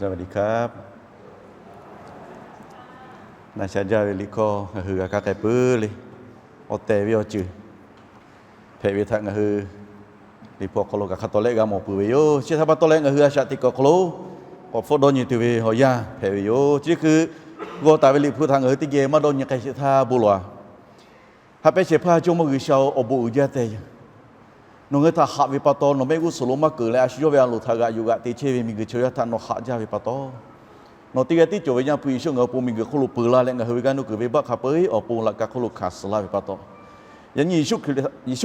สวัสดีครับ Na sha jaˇ ve liꞈ hkawˇ ngaˬ hui g'a kaˇ k'ai peuˬ le. Awˬ tehˬ ve awˬ ceuˬ hpehꞈ ve htaꞈ ngaˬ hui Liꞈ hpu awˬ hk'aw lo kaꞈ hk'a tawˍ lehˆ g'a mawˬ peuˬ ve yoˬ. Chi htaꞈ pa taw leh ngaˬ hui a shaꞈ teꞈ kuiˬ awˬ hk'aw lo k'awꞈ hpfuhˆ dawˇ nyi tuˬ ve awˬ yanˇ hpehꞈ ve yoˬ. Chi hk'e g'aw taˍ ve Liꞈ hpu htaꞈ ngaˬ hui teˇ geh maˇ dawˇ nyi k'ai sheˍ htaˇ bon lawˬ-a. Haꞈ pehnˇ shehˍ hpaˇ Jawˇmawˇ G'uiˬsha-oˬ, awˬ bon uiˍ jaˇ tehꞈ yoˬ. Nawˬ ngaˬ hui htaꞈ haꞈ ve pa taw, nawˬ mehˆ g'uˇ suhˍ lo maˇ keunˍ leh a shu yawˇ ve a loˍ htaꞈ g'aꞈ yuˬ g'aꞈ te chehˇ ve miˬguiˬ chaw yaˇ htaꞈ nawˬ haꞈ jaˇ ve pa taw, nawˬ teˇ g'aˇ tiˉ cawˬ ve Yaˇ hpu Yeˍsuˆ ngaˬ hui awˬ pon miˬguiˬ hk'oˆ lo peuˬ la leh ngaˬ hui ve g'aˇ nuˇ kuiˬ venˇbaˆ hk'a peu-eˬ awˬ pon laꞈ ka hk'oˆ lo hkanˍ suh laˇ ve pa taw, yaꞈ nyi Yeˍsuˆ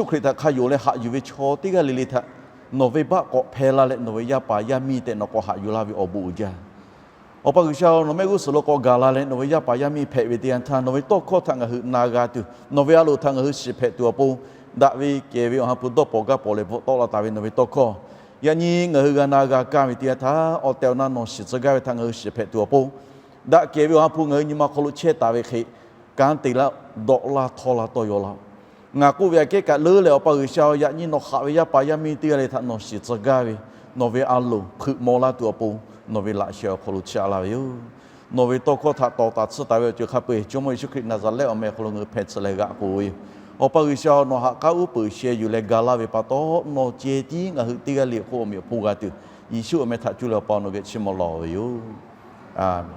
Hkriꞈ htaꞈ hk'a yonˍ leh haꞈ yuˬ ve chaw teˇ g'aˇ le le htaꞈ nawˬ venˇbaˆ k'awꞈ hpehˇ laˇ leh nawˬ ve yaˇ paˍ yaˇ miˇ tehꞈ nawˬ k'awꞈ haꞈ yuˬ laˇ ve awˬ bon uiˍ jaˇ. Awˬ pa G'uiˬsha-oˬ, nawˬ mehˆ g'uˇ suhˍ lo k'awꞈ gaˬ la leh nawˬ ve yaˇ paˍ yaˇ miˇ hpehꞈ ve teˇ yanˇ htaˇ nawˬ ve tawˇ hkawˇ htaꞈ ngaˬ hui na g'a tuˬ, nawˬ ve a loˍ htaꞈ ngaˬ hui shiˍ hpehꞈ tuˬ awˬ pon, daꞈ ve kehˬ ve Awˬ ha hpu dawˇ pawnˍ gaˇ pawnˍ leh bvuhꞈ tawˆ la taˍ ve nawˬ ve tawˇ hkawˇ, yaꞈ nyi ngaˬ hui g'a na g'a kaˇ ve teˇ yanˇ htaˇ awˬ tehˬ awˬ na nawˬ shiˍ tcuh gaˇ ve htaꞈ ngaˬ hui shiˍ hpehꞈ tuˬ awˬ pon, daꞈ kehˬ ve Awˬ ha hpu ngaˬ hui nyi ma hk'aw lo chehˇ taˍ ve hk'e kanˉ te laˇ, dawꞈ laˇ, htawˇ laˇ, tawˇ yaw laˇ-oˬ. Ngaˬ k'oˆ ve aꞈ kehˉ kaꞈ leuˉ leh Awˬ pa G'uiˬsha-oˬ, yaꞈ nyi nawˬ haꞈ ve yaˇ paˍ yaˇ miˇ teˇ g'aˇ le htaꞈ nawˬ shiˍ tcuh gaˇ ve, nawˬ ve a loˍ hpeuꞈ maw laˇ tuˬ awˬ pon nawˬ ve laꞈ sheh awˬ hk'aw lo chiˇ aꞈ laˇ ve yoˬ. Nawˬ ve tawˇ hkawˇ htaꞈ tawˍ taˍ tsuhˇ taˍ ve awˬ ceuˬ hk'a peu-eˬ Jawˇmawˇ Yeˍsuˆ Hkriꞈ Naˍzaˍrehˆ awˬ meh awˬ hk'aw lo ngaˬ hui hpehꞈ tcuh leh g'aꞈ k'oꞈ ve yoˬ. Awˬ pa G'uiˬsha-oˬ, nawˬ ha k'aˉ uˉ peunˍ sheh yuˬ leh ga laˇ ve pa taw, nawˬ ceh tiˉ ngaˬ hui teˇ g'aˇ le hk'oˆ awˬ meꞈ awˬ hponˇ g'a tuˬ, Yeˍsuˆ awˬ meh htaꞈ cuˇ leh Awˬ pa nawˬ geh chiˇ mvuh lawˬ ve yoˬ. Aˬ meˍ.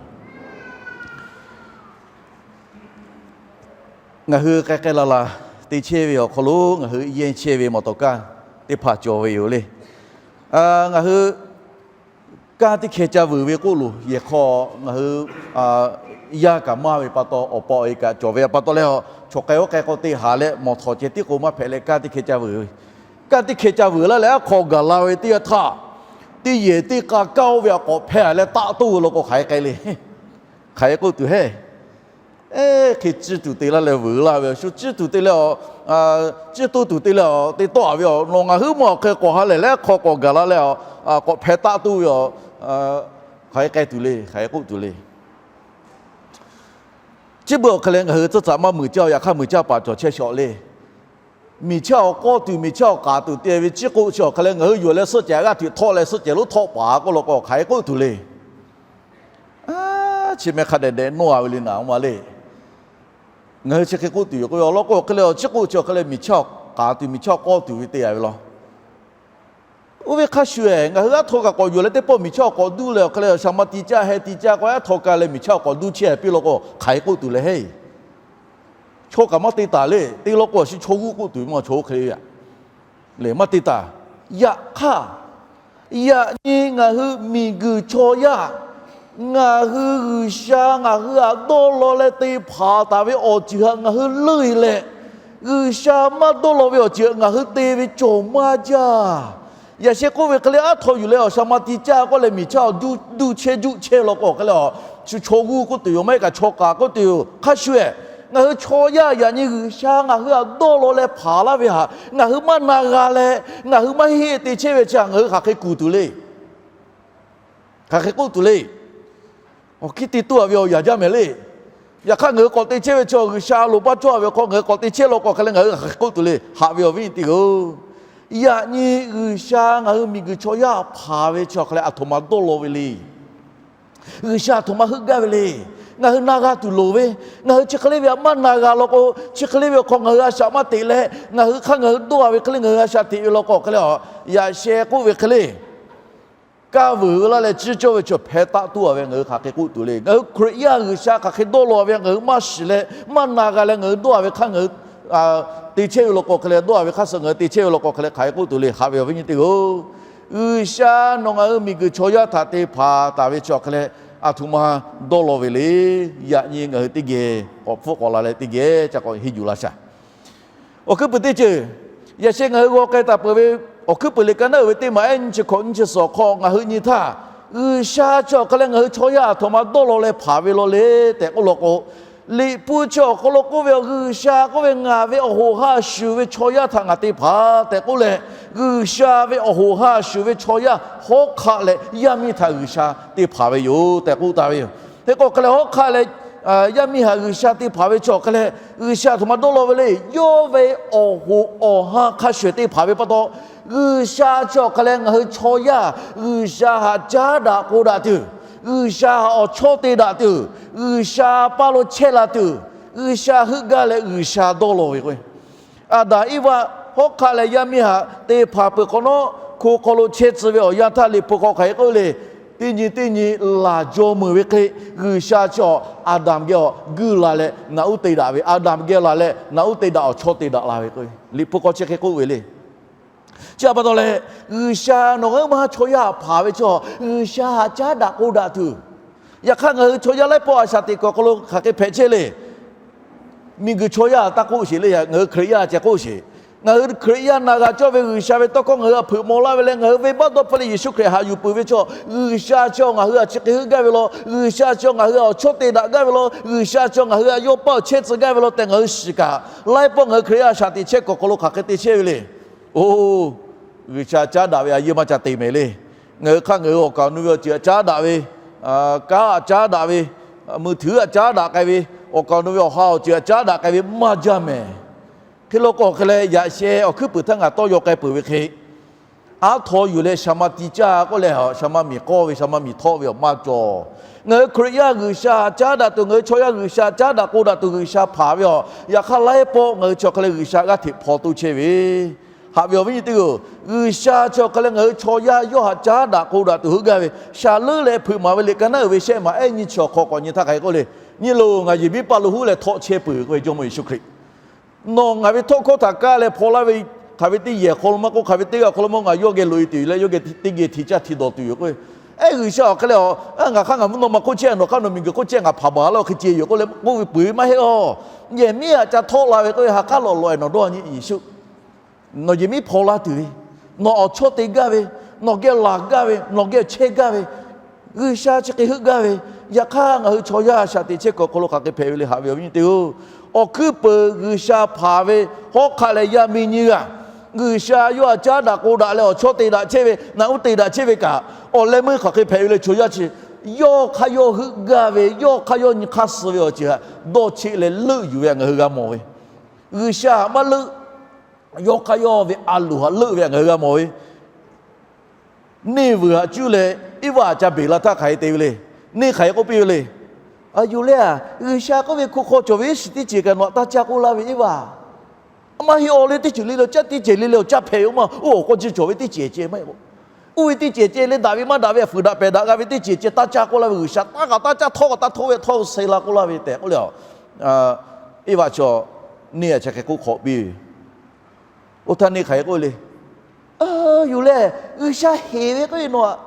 Ngaˬ hui k'ai k'ai laˬ laˬ te chehˇ ve awˬ hk'aw lo ngaˬ hui yehˇ chehˇ ve mawˬ tawˍ kaˇ teˇ hpaˍ cawˬ ve yoˬ le. Ngaˬ hui kanˇ teˇ hkeh ca vuiˬ ve k'oˆ loˬ, yehˬ hk'aw ngaˬ hui yaˇ kaꞈ maˇ ve pa taw, awˬ pa awˬ e kaꞈ cawˬ ve pa taw leh, chaw k'ai oˇ k'ai k'o te haˍ leh mawˬ htawˍ ceh tiˉ k'o maˇ hpehꞈ leh kanˇ teˇ hkeh ca vuiˬ ve. Kanˇ teˇ hkeh ca vuiˬ laˇ leh aˉ hk'aw gaˬ la ve teˇ yanˇ htaˇ, teˇ yehˬ teˇ k'a kaˇ oˇ ve aꞈ k'awꞈ hpehˇ leh taˆ toˇ ve law k'o hk'aˬ hk'e k'ai le. Hk'aˬ hk'e k'oˆ tuˬ heˆ. Eˬ, hk'e ciˇ tuˬ te laˇ leh vuiˬ laˇ ve, shu ciˇ tuˬ te leh, ciˇ toˇ tuˬ te leh te tawˆ a ve aˬ, nawˬ ngaˬ hui maˇ awˬ hk'e k'awꞈ ha lehˬ leh hk'aw k'awꞈ gaˬ la leh, k'awꞈ hpehˇ taˆ toˇ ve aˬ, hk'aˬ hk'e k'ai tuˬ le, hk'aˬ hk'e k'oˆ tuˬ le. Chi beuꞈ awˬ hk'e leh ngaˬ hui tcuhˇ htaꞈ maˇ muiˬ caˇ, yaꞈ hk'aˇ muiˬ caˇ paˍ cawˬ chehˇ shawˍ le. Miˬ chaˇ awˬ k'awˇ tuˬ, miˬ chaˇ awˬ k'aˍ tuˬ te ve ciˉ k'oˆ chi awˬ hk'e leh ngaˬ hui yuˬ leh suhˆ cehˬ g'aˇ hteꞈ htawˆ leh suhˆ cehˬ lonˉ htawˆ paˍ k'oˆ law k'o hk'aˬ hk'e k'oˆ tuˬ le. Chi meh hk'a dehꞈ dehꞈ nawˇ a ve le naˍ ma le. Ngaˬ hui chi hk'e k'oˆ tuˬ yoˬ k'o, awˬ lawn k'o hk'e leh awˬ ciˉ k'oˆ chi awˬ hk'e leh miˬ chaˇ awˬ k'aˍ tuˬ, miˬ chaˇ awˬ k'awˇ tuˬ ve te a ve law. Oˇ ve hk'a shuˍ-ehˍ, ngaˬ hui aˉ htaw kaꞈ k'awꞈ yuˬ leh teˇ pawˆ miˬ chaˇ awˬ k'awꞈ duˇ leh awˬ hk'e leh awˬ shaˍ ma ti caˇ heh ti caˇ k'o, aˉ htaw kaꞈ leh miˬ chaˇ awˬ k'awꞈ duˇ chehˇ piˇ law k'o hk'aˬ hk'e k'oˆ tuˬ le heˆ. Chaw kaꞈ maˇ te taˍ le. Te law k'o awˬ shu chaw g'uˇ k'oˆ tuˬ ve maˇ chaw oˇ hk'e le yaꞈ. Lehˬ maˇ te taˍ. Yaꞈ hk'aˇ, yaꞈ nyi ngaˬ hui miˬguiˬ chaw yaˇ, ngaˬ hui G'uiˬsha ngaˬ hui htaꞈ dawˇ law leh te hpanˍ taˍ ve awˬ ceuˬ htaꞈ ngaˬ hui leuˆ e leh, G'uiˬsha maˇ dawˇ law ve awˬ ceuˬ htaꞈ ngaˬ hui te ve cawˬ maˇ jaˇ. Yaꞈ sheh k'oˆ ve hk'e leh aˉ htaw yuˬ leh awˬ shaˍ ma ti caˇ k'oˆ leh miˬ chaˇ awˬ duˇ duˇ chehˇ juˆ chehˇ law k'o hk'e leh, shu chaw g'uˇ k'oˆ tuˬ yoˬ, maˇ heˆ kaꞈ chaw k'aˍ k'oˆ tuˬ yoˬ. Hk'a shuˍ-ehˍ, ngaˬ hui chaw yaˇ yaꞈ nyi G'uiˬsha ngaˬ hui htaꞈ dawˇ law leh hpanˍ laˇ ve htaꞈ ngaˬ hui maˇ na g'a leh, ngaˬ hui maˇ heˆ te chehˇ ve chi htaꞈ ngaˬ hui hk'aˬ hk'e kuˬ tuˬ le. Hk'aˬ hk'e k'oˆ tuˬ le. Awˬ hkiˉ te tuˇ a ve awˬ yanˍ jaˇ mehˍ le. Yaꞈ hk'aˇ ngaˬ hui k'awꞈ te chehˇ ve chi G'uiˬsha loˍ paˇ cawˇ a ve hk'aw ngaˬ hui k'awꞈ te chehˇ law k'o hk'e leh ngaˬ hui hk'aˬ hk'e k'oˆ tuˬ le. Haꞈ ve awˬ viˉ nyi teˇ hpaˍ-oˬ, yaꞈ nyi G'uiˬsha ngaˬ hui miˬguiˬ chaw yaˇ hpanˍ ve chi awˬ hk'e leh aˬ htoꞈ ma dawˇ law ve le. G'uiˬsha aˬ htoꞈ ma heuˆ gaˇ ve le. Ngaˬ hui na g'a tuˬ loˍ ve, ngaˬ hui chi hk'e le ve htaꞈ maˇ na g'a law k'o, chi hk'e le ve awˬ hk'aw ngaˬ hui a shaꞈ maˇ teꞈ leh, ngaˬ hui hk'aˇ ngaˬ hui dawˇ a ve hk'e le ngaˬ hui a shaꞈ teꞈ ve law k'o hk'e leh, yaꞈ sheh k'oˆ ve hk'e le, kaˇ vuiˬ laˇ leh ciˇ cawˇ ve chaw hpehꞈ taˆ toˇ a ve ngaˬ hui hk'aˬ hk'e k'oˆ tuˬ le. Ngaˬ hui Hkriꞈ yaˇ G'uiˬsha hk'aˬ hk'e dawˇ law ve ngaˬ hui maˇ shiˍ leh maˇ na g'a leh ngaˬ hui dawˇ a ve hk'aˇ ngaˬ hui te chehˇ ve law k'o hk'e leh, dawˇ a ve hk'aˇ suh ngaˬ hui te chehˇ ve law k'o hk'e leh hk'aˬ hk'e k'oˆ tuˬ le. Haꞈ ve awˬ viˉ nyi teˇ hpaˍ-oˬ, G'uiˬsha nawˬ ngaˬ hui miˬguiˬ chaw yaˇ htaꞈ te hpanˍ taˍ ve chi awˬ hk'e leh aˬ htoꞈ ma dawˇ law ve le. Yaꞈ nyi ngaˬ hui teˇ geh k'awꞈ hpfuhˆ k'awꞈ la leh teˇ geh ca k'awꞈ henˇ yuˬ laˇ shaˍ. Awˬ hkuiˉ puiˍ teˇ ceuˬ, yaꞈ sheh ngaˬ hui g'aw k'ai taˍ peuˬ ve awˬ hkuiˉ puiˍ liꞈ ka naˉ uiˍ ve teˇ maˬ ehˉ nyiˇ chi hkawꞈ nyiˇ chi suhˍ awˬ hk'aw ngaˬ hui nyi htaˇ, G'uiˬsha chi awˬ hk'e leh ngaˬ hui chaw yaˇ aˬ htoꞈ ma dawˇ law leh hpanˍ ve law le tehꞈ k'oˆ law k'o, Liꞈ hpu chi awˬ hk'aw lo k'oˆ ve, G'uiˬsha k'oˆ ve, ngaˬ ve awˬ hoꞈ ha shuˍ ve chaw yaˇ htaꞈ ngaˬ te hpanˍ tehꞈ k'oˆ leh, G'uiˬsha ve awˬ hoꞈ ha shuˍ ve chaw yaˇ hawˉ hk'aˆ leh yaˇ miˇ htaꞈ G'uiˬsha te hpanˍ ve yoˬ tehꞈ k'oˆ taˍ ve yoˬ. Hk'e k'o hk'e leh hawˉ hk'aˆ leh yaˇ miˇ htaꞈ G'uiˬsha te hpanˍ ve chi awˬ hk'e leh G'uiˬsha aˬ htoꞈ ma dawˇ law ve le. Yawˇ ve awˬ hoꞈ awˬ ha hk'a shuˍ te hpanˍ ve pa taw, G'uiˬsha chi awˬ hk'e leh ngaˬ hui chaw yaˇ G'uiˬsha htaꞈ caˉ daꞈ k'oˆ daꞈ tuˬ, G'uiˬsha awˬ chawˇ te daꞈ tuˬ, G'uiˬsha paˇ lo chehˇ la tuˬ, G'uiˬsha heuˆ gaˇ leh G'uiˬsha dawˇ law ve k'o, Aˍdanˍ Eˇvaˆ hawˉ hk'aˆ leh yaˇ miˇ haꞈ te hpanˍ peuˬ hk'awꞈ nawˉ, hko hk'aw lo chehˇ tcuh ve awˬ yanˇ htaˇ Liꞈ hpu hk'aw hk'aˬ hk'e k'oˆ le. Teˇ nyi teˇ nyi laˬ jaw meuˍ ve hk'e, G'uiˬsha chi Aˍdanˍ geh awˬ guiˇ la leh ngaˬ uˉ te daꞈ ve, Aˍdanˍ geh laˬ leh ngaˬ uˉ te daꞈ awˬ chawˇ te daꞈ la ve k'o, Liꞈ hpu hk'aw chi hk'e k'oˆ ve le. Chi htaꞈ pa taw leh, G'uiˬsha nawˬ ngaˬ hui maˇ chaw yaˇ hpanˍ ve chaw, G'uiˬsha haꞈ caˉ daꞈ k'oˆ daꞈ tuˬ. Yaꞈ hk'aˇ, ngaˬ hui chaw yaˇ laiˉ pawˆ a shaꞈ teꞈ kuiˬ awˬ hk'aw lo hk'aˬ hk'e hpehꞈ chehˇ le. Miˬguiˬ chaw yaˇ taˇ k'oˆ sheˍ le, ngaˬ hui Hkriꞈ yaˇ ceh k'oˆ sheˍ. Ngaˬ hui Hkriꞈ yaˇ na g'a cawˇ ve G'uiˬsha ve tawˇ hkawˇ ngaˬ hui htaꞈ hpeuꞈ maw laˇ ve leh, ngaˬ hui venˇbaˆ dawˇ hpfuhˇ leh Yeˍsuˆ Hkriꞈ haꞈ yuˬ peuˬ ve chaw, G'uiˬsha chi ngaˬ hui htaꞈ chi hk'e heuˆ gaˇ ve law, G'uiˬsha chi ngaˬ hui htaꞈ awˬ chawˇ te daꞈ gaˇ ve law, G'uiˬsha chi ngaˬ hui htaꞈ yawˇ paˇ awˬ chehˇ tcuh gaˇ ve law tehꞈ ngaˬ hui shiˍ kaꞈ, laiˉ pawˆ ngaˬ hui Hkriꞈ yaˇ a shaꞈ teꞈ chehˇ kuiˬ awˬ hk'aw lo hk'aˬ hk'e te chehˇ ve le. Oˇ, G'uiˬsha caˉ daꞈ ve a yeˇ maˇ ca te mehˍ le. Ngaˬ hui hk'aˇ ngaˬ hui awˬ kaˍ awˬ nu ve awˬ ceuˬ htaꞈ caˉ daꞈ ve, kanˉ htaꞈ caˉ daꞈ ve, mui htuiˉ htaꞈ caˉ daꞈ k'ai ve, awˬ kaˍ awˬ nu ve awˬ ha awˬ ceuˬ htaꞈ caˉ daꞈ k'ai ve maˇ jaˇ mehˍ. Hk'e lo k'o hk'e leh, yaꞈ sheh awˬ hkuiˉ puiˍ htaˇ ngaˬ tawˇ yaw k'ai peuˬ ve hk'e, aˉ htaw yuˬ leh shaˍ ma ti caˇ k'oˆ leh, shaˍ ma miˬ k'awˇ ve, shaˍ ma miˬ htawˆ ve awˬ maˇ cawˬ. Ngaˬ hui Hkriꞈ yaˇ G'uiˬsha caˉ daꞈ tuˬ, ngaˬ hui chaw yaˇ G'uiˬsha caˉ daꞈ k'oˆ daꞈ tuˬ G'uiˬsha hpanˍ ve a. Yaꞈ hk'aˇ, laiˉ pawˆ ngaˬ hui chi awˬ hk'aˇ leh G'uiˬsha g'aˇ hteꞈ hpaw toˇ chehˇ ve, haꞈ ve awˬ viˉ nyi teˇ g'aˇ-oˬ, G'uiˬsha chi awˬ hk'aˇ leh ngaˬ hui chaw yaˇ yawˇ htaꞈ caˉ daꞈ k'oˆ daꞈ tuˬ heuˆ gaˇ ve, shaˍ leuˉ leh hpeuꞈ maˍ ve liꞈ ka naˉ uiˍ ve shehˆ maˬ ehˉ nyiˇ chi awˬ hk'aw k'awꞈ nyi htaˇ hk'aˬ hk'e k'oˆ le. Nyi loˬ, ngaˬ yehˬ miˉ paˇ lo huˉ leh htawˆ chehˇ peuˬ k'oˆ ve Jawˇmawˇ Yeˍsuˆ Hkriꞈ. Nawˬ ngaˬ ve htawˇ hkawˇ htaꞈ kaˇ leh hpaw laˇ ve, hk'aˬ ve teˇ yehˬ hk'aw lo maˇ k'oˆ, hk'aˬ ve teˇ g'aˇ hk'aw lo maˇ, ngaˬ yawˇ geh loꞈ e tuˬ leh yawˇ geh teˇ geh hti caˇ hti dawˬ tuˬ yoˬ k'o, ehˉ, G'uiˬsha awˬ hk'aˇ leh a, ngaˬ hk'aˇ ngaˬ mvuhˇ naw ma hk'oˆ chehˇ, nawˬ hk'aˇ nawˬ miˬguiˬ hk'oˆ chehˇ, ngaˬ hpaˍ baˬ laˇ hk'e ceh yoˬ k'oˆ leh k'oˆ ve peuˬ ve maˇ heˆ a. Yehˬ miˉ htaꞈ ca htawˆ la ve k'oˆ ve, ha k'aˉ lawꞈ lawꞈ e nawˬ dawˇ nyi Yeˍsuˆ. Nawˬ yehˬ miˉ hpaw laˇ tuˬ ve, nawˬ awˬ chawˇ te gaˇ ve, nawˬ geh laˬ gaˇ ve, nawˬ geh chehˇ gaˇ ve, G'uiˬsha chi hk'e heuˆ gaˇ ve. Yaꞈ hk'aˇ, ngaˬ hui chaw yaˇ a shaꞈ teꞈ chehˇ kuiˬ awˬ hk'aw lo hk'aˬ hk'e hpehꞈ ve le, haꞈ ve awˬ viˉ nyi teˇ-oˬ. Awˬ hkuiˉ puiˍ G'uiˬsha hpanˍ ve hawˉ hk'aˆ leh yaˇ miˇ nyiˇ g'aˇ, G'uiˬsha yawˇ htaꞈ caˉ daꞈ k'oˆ daꞈ leh awˬ chawˇ te daꞈ chehˇ ve, naꞈ uˉ te daꞈ chehˇ ve kaꞈ, awˬ leh meuˇ hk'aˬ hk'e hpehꞈ ve le, chaw yaˇ chi yawˇ hk'aˇ yawˇ heuˆ gaˇ ve, yawˇ hk'aˇ yawˇ nyi hk'aˇ suh ve awˬ ceuˬ htaꞈ dawˇ cheˆ leh leuˆ yuˬ ve htaꞈ ngaˬ hui g'a mawˬ ve. G'uiˬsha htaꞈ maˇ leuˆ, yawˇ hk'aˇ yawˇ ve a loˍ htaꞈ leuˆ ve htaꞈ ngaˬ hui g'a mawˬ ve. Neˇ vuiˬ htaꞈ cuˇ leh Eˇvaˆ htaꞈ ca beˬ la htaˇ hk'aˬ hk'e te ve le. Neˇ hk'aˬ hk'e k'oˆ piˇ ve le. A, yoˬ leh a, G'uiˬsha k'oˆ ve hku hk'aw cawˬ ve iˉ shiˍ teˇ ceuˬ kaꞈ nawˬ htaꞈ taˇ caˇ k'oˆ laˇ ve Eˇvaˆ. Maˇ heˆ, awˬ leh teˇ ceuˬ le le awˬ caˇ, teˇ ceuˬ le le awˬ caˇ hpehꞈ ve maˇ. Oˇ, awˬ k'aw ciˇ cawˬ ve teˇ ceuˬ ceh maˇ heˆ k'o, oˇ ve teˇ ceuˬ ceh leh daꞈ ve maˇ daꞈ ve htaꞈ fuiˍ daꞈ pehˬ daꞈ g'a ve teˇ ceuˬ ceh taˇ caˇ k'oˆ laˇ ve, G'uiˬsha taˇ kaꞈ taˇ caˇ, htawˇ kaꞈ taˇ htawˇ ve, htawˇ suh la k'oˆ laˇ ve tehꞈ k'oˆ le a. Eˇvaˆ chaw neˇ htaꞈ chi hk'e k'oˆ hk'awꞈ piˇ ve. Oˇ htaˇ neˇ hk'aˬ hk'e k'oˆ le. Yoˬ leh, G'uiˬsha heˍ ve k'oˆ ve nawˬ htaꞈ,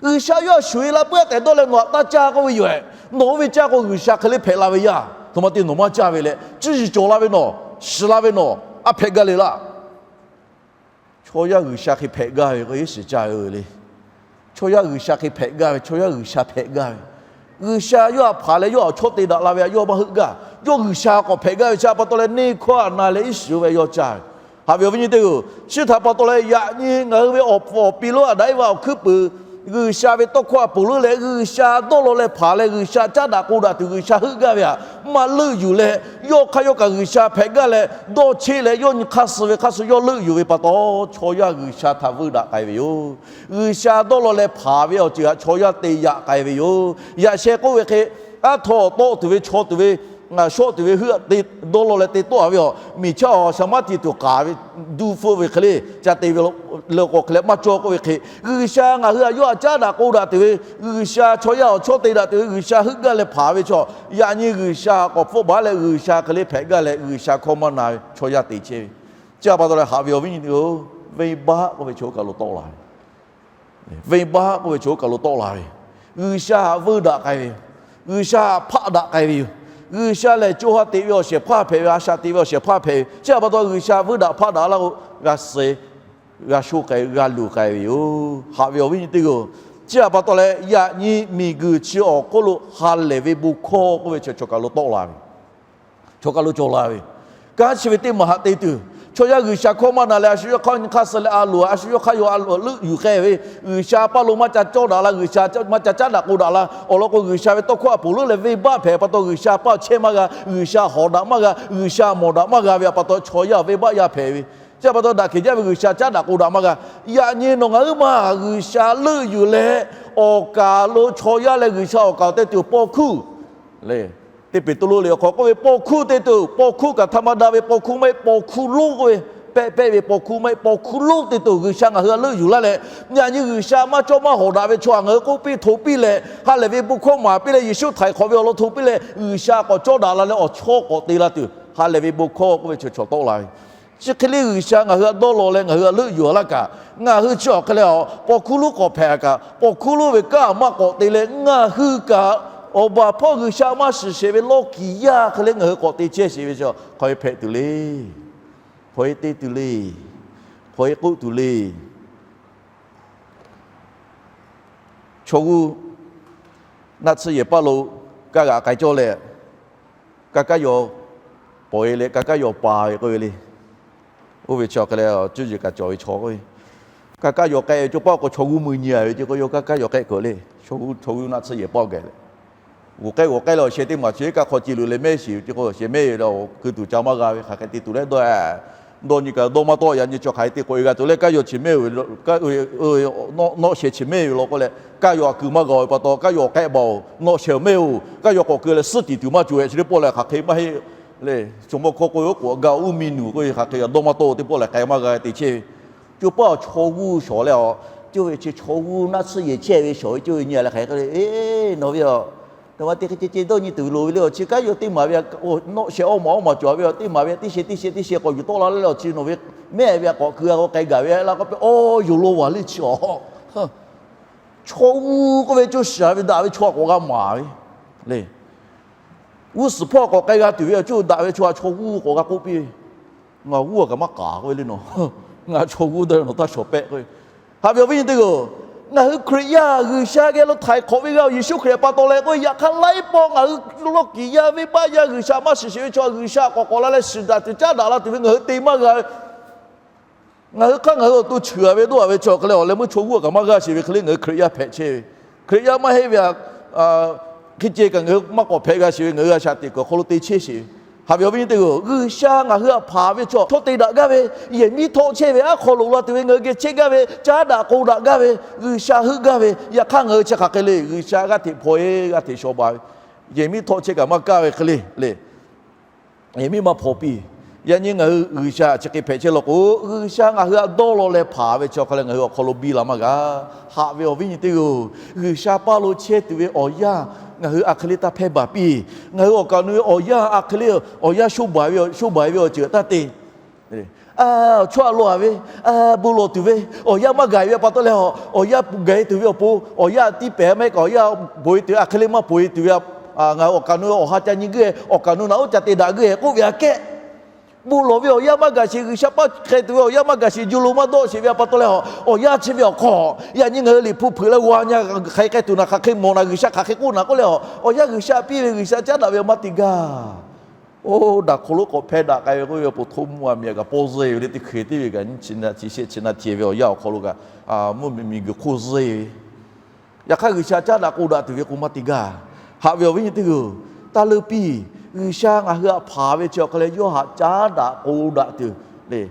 G'uiˬsha yawˇ htaꞈ shuˍ e la puiˉ tehꞈ dawˇ leh nawˬ htaꞈ taˇ caˇ k'oˆ ve yoˬ. Nawˬ oˇ ve caˇ k'o G'uiˬsha hk'e le hpehꞈ la ve yaˇ, htoꞈ ma te nawˬ maˇ caˇ ve leh, cuˇ yiˍ cawˬ la ve nawˬ, shiˍ la ve nawˬ, a hpehꞈ gaˇ le laˇ. Chaw yaˇ G'uiˬsha hk'e hpehꞈ gaˇ ve k'o, iˉ shiˍ caˇ ve le. Chaw yaˇ G'uiˬsha hk'e hpehꞈ gaˇ ve, chaw yaˇ G'uiˬsha hpehꞈ gaˇ ve, G'uiˬsha yawˇ htaꞈ hpanˍ leh yawˇ awˬ chawˇ te daꞈ la ve htaꞈ yawˇ maˇ heuˆ gaˇ. Yawˇ G'uiˬsha k'awꞈ hpehꞈ gaˇ ve chi htaꞈ pa taw leh, neˇ hkawˇ htaꞈ na leh iˉ shiˍ ve yawˇ caˇ ve. Haꞈ ve awˬ viˉ nyi teˇ-oˬ, chi htaꞈ pa taw leh yaꞈ nyi ngaˬ hui ve awˬ pfuhˍ awˬ pi lonˉ Aˍdanˍ Eˇvaˆ awˬ hkuiˉ puiˍ, G'uiˬsha ve tawˇ hkawˇ htaꞈ ponˬ leuˉ leh G'uiˬsha dawˇ law leh hpanˍ leh G'uiˬsha caˉ daꞈ k'oˆ daꞈ tuˬ G'uiˬsha heuˆ gaˇ ve htaꞈ maˇ leuˆ yuˬ leh, yawˇ hk'aˇ yawˇ kaꞈ G'uiˬsha hpehꞈ gaˇ leh dawˇ cheˆ leh yawˇ nyi hk'aˇ suh ve hk'aˇ suh yawˇ leuˆ yuˬ ve pa taw, chaw yaˇ G'uiˬsha htaꞈ veuˆ daꞈ k'ai ve yoˬ. G'uiˬsha dawˇ law leh hpanˍ ve awˬ ceuˬ htaꞈ chaw yaˇ te yaꞈ k'ai ve yoˬ. Yaꞈ sheh k'oˆ ve hk'e, aˉ htaw awˬ tawˆ tuˬ ve chaw tuˬ ve, shawˆ tuˬ ve heuˆ te dawˇ law leh te tawˆ a ve a, miˬ chaˇ awˬ shaˍ maˉ tiˍ tuˬ k'aˍ ve duˇ hpfuhˆ ve hk'e le ca te ve le k'o hk'e leh maˇ cawˇ k'oˆ ve hk'e, G'uiˬsha ngaˬ hui htaꞈ yawˇ htaꞈ caˉ daꞈ k'oˆ daꞈ tuˬ ve, G'uiˬsha chaw yaˇ awˬ chawˇ te daꞈ tuˬ ve, G'uiˬsha heuˆ gaˇ leh hpanˍ ve chaw, yaꞈ nyi G'uiˬsha k'awꞈ hpfuhˆ baˬ leh G'uiˬsha hk'e le hpehꞈ gaˇ leh G'uiˬsha hkawˇ maˇ na ve chaw yaˇ te chehˇ ve. Chi htaꞈ pa taw leh haꞈ ve awˬ viˉ nyi teˇ-oˬ, venˇbaˆ k'oˆ ve chaw oˇ kaˬ lo tawˆ la ve. Venˇbaˆ k'oˆ ve chaw oˇ kaˬ lo tawˆ la ve, G'uiˬsha htaꞈ veuˆ daꞈ k'ai ve yoˬ. G'uiˬsha htaꞈ hpaˆ daꞈ k'ai ve yoˬ. G'uiˬsha lehˬ co ha teꞈ ve awˬ shehˍ hpaˇ hpehꞈ ve, a shaꞈ teꞈ ve awˬ shehˍ hpaˇ hpehꞈ ve, chi htaꞈ pa taw G'uiˬsha veuˆ daꞈ hpaˆ daꞈ laˇ k'o, g'a suh g'a sho k'ai, g'a luˬ k'ai ve yoˬ. Haꞈ ve awˬ viˉ nyi teˇ-oˬ, chi htaꞈ pa taw leh yaꞈ nyi miˬguiˬ chi awˬ hk'oˆ lo ha lehˬ ve bon hkawˇ k'oˆ ve chaw kaˬ lo tawˆ la ve, chaw kaˬ lo cawˬ la ve, kanˉ chi ve teˇ maˬ haꞈ te tuˬ, chaw yaˇ G'uiˬsha hkawˇ maˇ na leh a shu yawˇ hk'aˇ nyi hk'aˇ suh leh a loˍ, a shu yawˇ hk'aˇ yawˇ a loˍ leuˆ yuˬ k'ai ve, G'uiˬsha paˇ lo maˇ ca cawˇ daꞈ la, G'uiˬsha maˇ ca caˉ daꞈ k'o daꞈ la, awˬ lawn k'o G'uiˬsha ve tawˇ hkawˇ htaꞈ ponˬ leuˉ leh venˇbaˆ hpehꞈ pa taw G'uiˬsha paˇ chehˇ maˇ g'a, G'uiˬsha hawˍ daꞈ maˇ g'a, G'uiˬsha mawˬ daꞈ maˇ g'a ve htaꞈ pa taw chaw yaˇ venˇbaˆ yaˇ hpehꞈ ve, Chi pa taw daꞈ kehˬ jaˇ ve G'uiˬsha caˉ daꞈ k'o daꞈ maˇ g'a. Yaꞈ nyi nawˬ ngaˬ huiˉ ma G'uiˬsha leuˆ yuˬ leh, awˬ kaˍ lo chaw yaˇ leh G'uiˬsha awˬ kaˍ awˬ te tuˬ paw hkuˇ le. Teˇ Peˍtruˆ liꞈ awˬ hk'aw k'oˆ ve, paw hkuˇ te tuˬ, paw hkuˇ kaꞈ htaˇ maˇ daꞈ ve paw hkuˇ maˇ heˆ, paw hkuˇ lonˉ k'oˆ ve, pehˆ pehˆ ve paw hkuˇ maˇ heˆ, paw hkuˇ lonˉ te tuˬ G'uiˬsha ngaˬ hui htaꞈ leuˆ yuˬ laˇ leh, yaꞈ nyi G'uiˬsha maˇ cawˇ maˇ hawˍ daꞈ ve chaw htaꞈ ngaˬ hui k'oˆ piˇ hto piˇ leh, ha lehˬ ve bon hkawˇ maˍ piˇ leh, Yeˍsuˆ htaiˍ hk'awꞈ ve awˬ lawn hto piˇ leh, G'uiˬsha k'awꞈ cawˇ daꞈ la leh awˬ chawˇ k'awꞈ te la tuˬ, ha lehˬ ve bon hkawˇ k'oˆ ve chi chaw tawˆ la ve. Chi hk'e le G'uiˬsha ngaˬ hui htaꞈ dawˇ law leh ngaˬ hui htaꞈ leuˆ yuˬ laˇ kaꞈ, ngaˬ hui chi awˬ hk'e leh a, paw hkuˇ lonˉ k'awꞈ hpehꞈ kaꞈ, paw hkuˇ lonˉ ve kanˉ maˇ k'awꞈ te leh ngaˬ hui kaꞈ, awˬ baˬ hpawˇ G'uiˬsha maˇ shiˍ sheˍ ve lawˇ kiˍ yaˇ hk'e le ngaˬ hui k'awꞈ te chehˇ sheˍ ve chi hk'aw e hpehꞈ tuˬ le. Hk'aw e te tuˬ le. Hk'aw e k'oˆ tuˬ le. Chaw g'uˇ naˆ tsuhˇ yehˬ paˇ lo kaˇ g'aꞈ k'ai cawˇ leh, ka kaˇ yaw pawˍ e leh ka kaˇ yaw paˍ ve k'oˆ ve le. Oˇ ve chi awˬ hk'e leh cuˇ yiˍ kaꞈ cawˬ ve chaw k'oˆ ve, ka kaˇ yaw k'ehˆ ve cawˇ paˇ k'o chaw g'uˇ mui nyi a ve ce k'o, yaw ka kaˇ yaw k'ehˆ kuiˬ le. Chaw g'uˇ naˆ tsuhˇ yehˬ paˇ geh le, g'uˬ k'ehˆ g'uˬ k'ehˆ leh awˬ sheh teˇ maˬ chi kaꞈ hk'aw ce luˬ leh mehˇ shiˍ ve ce k'o, awˬ sheh mehˇ ve leh awˬ ku tuˬ ca maˇ g'a ve hk'aˬ hk'e te tuˬ leh dawˇ dawˇ nyi kaꞈ dawˇ maˇ tawˆ. Yaꞈ nyi chaw hk'aˬ hk'e te k'oꞈ e g'a tuˬ leh kaˇ yaw chi mehˇ ve, nawˆ sheh chi mehˇ ve law k'oˆ leh, kaˇ yaw a kuiˬ maˇ g'a ve pa taw kaˇ yaw k'ehˆ baˬ oˬ, nawˆ sheh awˬ mehˇ oˬ, kaˇ yaw k'awꞈ keu leh suhˉ tiˍ tuˬ maˇ cawˬ ve chi teˇ pawˆ lehˬ hk'aˬ hk'e maˇ heˆ le. Chaw mawˇ hkawˇ k'oˆ ve oˉ k'oˍ g'a uˉ mi nuˬ k'oˆ ve hk'aˬ hk'e g'a dawˇ maˇ tawˆ teˇ pawˆ lehˬ k'ai maˇ g'a te chehˇ ve. Cawˇ paˇ awˬ chaw g'uˇ shawˍ leh a, cawˇ ve chi chaw g'uˇ naˆ tsuhˇ yehˬ chehˇ ve shawˍ ve cawˇ ve nyi a leh hk'aˬ hk'e le, nawˬ ve a, nawˬ ma te hk'e ce ce dawˇ nyi tuˬ loˍ ve le awˬ chi kaˇ yaw teˇ maˬ ve, nawˆ sheh awˇ maˬ awˇ maˬ cawˬ ve a, teˇ maˬ ve teˇ sheh teˇ sheh teˇ sheh k'awꞈ yuˬ tawˆ la leh awˬ chi nawˬ ve mehˇ ve a k'awꞈ keu a k'o k'ai gaˬ ve la k'oˆ piˇ. Awˬ, yonˍ lo vaˬ le chi a, chaw g'uˇ k'oˆ ve cawˇ shiˍ ve daꞈ ve chaw k'awꞈ g'a maˍ ve le. G'uˇ suhˍ hpawˇ k'awꞈ k'ai g'a tuˬ ve a, cawˇ daꞈ ve chaw a chaw g'uˇ k'awꞈ g'a k'oˆ piˇ ve, ngaˬ g'uˇ a kaꞈ maˇ k'aˍ k'oˆ ve le nawˬ, ngaˬ chaw g'uˇ daꞈ ve nawˬ taˇ shawˍ pehˆ k'oˆ ve. Haꞈ ve awˬ viˉ nyi teˇ g'aˇ, ngaˬ hui Hkriꞈ yaˇ G'uiˬsha geh lo htaiˍ hk'awꞈ ve g'a Yeˍsuˆ Hkriꞈ pa taw leh k'oˆ ve, yaꞈ hk'aˇ laiˉ pawˆ ngaˬ hui lawˇ kiˍ yaˇ venˇbaˆ yaˇ G'uiˬsha maˇ shiˍ sheˍ ve chaw G'uiˬsha k'awꞈ k'awꞈ la leh shiˍ daꞈ tuˬ caˉ daꞈ la tuˬ ve ngaˬ hui te maˇ g'a ve. Ngaˬ hui hk'aˇ ngaˬ hui awˬ to cheuˬ a ve dawˇ a ve chi awˬ hk'e leh awˬ leh meuˇ chaw g'uˇ a kaꞈ maˇ g'aˇ sheˍ ve hk'e le ngaˬ hui Hkriꞈ yaˇ hpehꞈ chehˇ ve, Hkriꞈ yaˇ maˇ heˆ ve a, hk'e ceh kaꞈ ngaˬ hui maˇ k'awꞈ hpehꞈ g'a sheˍ ve ngaˬ hui a shaꞈ teꞈ kuiˬ awˬ hk'aw lo te chehˇ sheˍ ve. Haꞈ ve awˬ viˉ nyi teˇ g'aˇ, G'uiˬsha ngaˬ hui htaꞈ hpanˍ ve chaw, chaw te daꞈ gaˇ ve, yehˬ miˉ htawˆ chehˇ ve aˉ hk'aw loꞈ la tuˬ ve ngaˬ hui geh chehˇ gaˇ ve, caˉ daꞈ k'o daꞈ gaˇ ve, G'uiˬsha heuˆ gaˇ ve, yaꞈ hk'aˇ ngaˬ hui chi hk'aˬ hk'e le, G'uiˬsha g'aˇ hteꞈ hpaw e g'aˇ hteꞈ shaw baˬ ve, yehˬ miˉ htawˆ chehˇ kaꞈ maˇ kaˇ ve hk'e le le. Yehˬ miˉ maˇ hpaw piˇ. Yaꞈ nyi ngaˬ hui G'uiˬsha chi hk'e hpehꞈ chehˇ law k'o, G'uiˬsha ngaˬ hui htaꞈ dawˇ law leh hpanˍ ve chi awˬ hk'aw leh ngaˬ hui awˬ hk'aw lo biˇ la maˇ g'a. Haꞈ ve awˬ viˉ nyi teˇ g'aˇ, G'uiˬsha paˇ lo chehˇ tuˬ ve awˬ yanˇ ngaˬ hui a hk'e le taˇ hpehˇ baˬ piˇ. Ngaˬ hui awˬ kaˍ awˬ nu ve awˬ yanˇ a hk'e le, awˬ yanˇ sho baˬ ve, sho baˬ e ve awˬ ceuˬ taˇ te. Chaw a lo a ve, bon lawˬ tuˬ ve awˬ yanˇ maˇ gaˬ ve pa taw leh, awˬ yanˇ gaˬ e tuˬ ve awˬ pon, awˬ yanˇ tiˇ pehˍ maˇ heˆ kaꞈ awˬ yanˇ ponˬ e tuˬ ve a hk'e le maˇ ponˬ e tuˬ ve, ngaˬ hui awˬ kaˍ awˬ nu awˬ ha ca nyi g'euˆ, awˬ kaˍ awˬ nu naꞈ oˉ ca te daꞈ g'euˆ k'oˆ ve aꞈ kehˉ, bon lawˬ ve awˬ yanˇ maˇ gaˬ sheˍ, G'uiˬsha paˇ hk'e tuˬ ve awˬ yanˇ maˇ gaˬ sheˍ, juˇ lo maˇ dawˆ sheˍ ve pa taw leh, awˬ yanˇ chi ve awˬ hk'aw yaꞈ nyi ngaˬ hui liꞈ hpu hpeuꞈ leh g'aw nyi hk'aˬ hk'e k'ai tuˬ naˍ, hk'aˬ hk'e mawˬ naˍ, G'uiˬsha hk'aˬ hk'e k'oˆ naˍ k'oˆ leh, awˬ yanˇ G'uiˬsha piˇ ve G'uiˬsha caˉ daꞈ ve awˬ maˇ te gaˇ. Oˇ, daꞈ hk'aw lo k'awꞈ hpehˇ daꞈ k'ai ve k'oˆ ve awˬ pon hto mvuhˇ a miˬ a kaꞈ pawˇ zeˇ ve le, teˇ hkui teˇ ve kaꞈ nyiˇ chi na chi shehˆ chi na hteˇ ve awˬ yanˇ awˬ hk'aw lo kaꞈ, mvuhˇ miˬ miˬ guiˬ hk'oˆ zeˇ ve. Yaꞈ hk'aˇ G'uiˬsha caˉ daꞈ k'o daꞈ tuˬ ve k'o maˇ te gaˇ. Haꞈ ve awˬ viˉ nyi teˇ g'aˇ, taˇ leuˆ piˇ. G'uiˬsha ngaˬ hui htaꞈ hpanˍ ve chi awˬ hk'aw leh yawˇ htaꞈ caˉ daꞈ k'o daꞈ tuˬ le,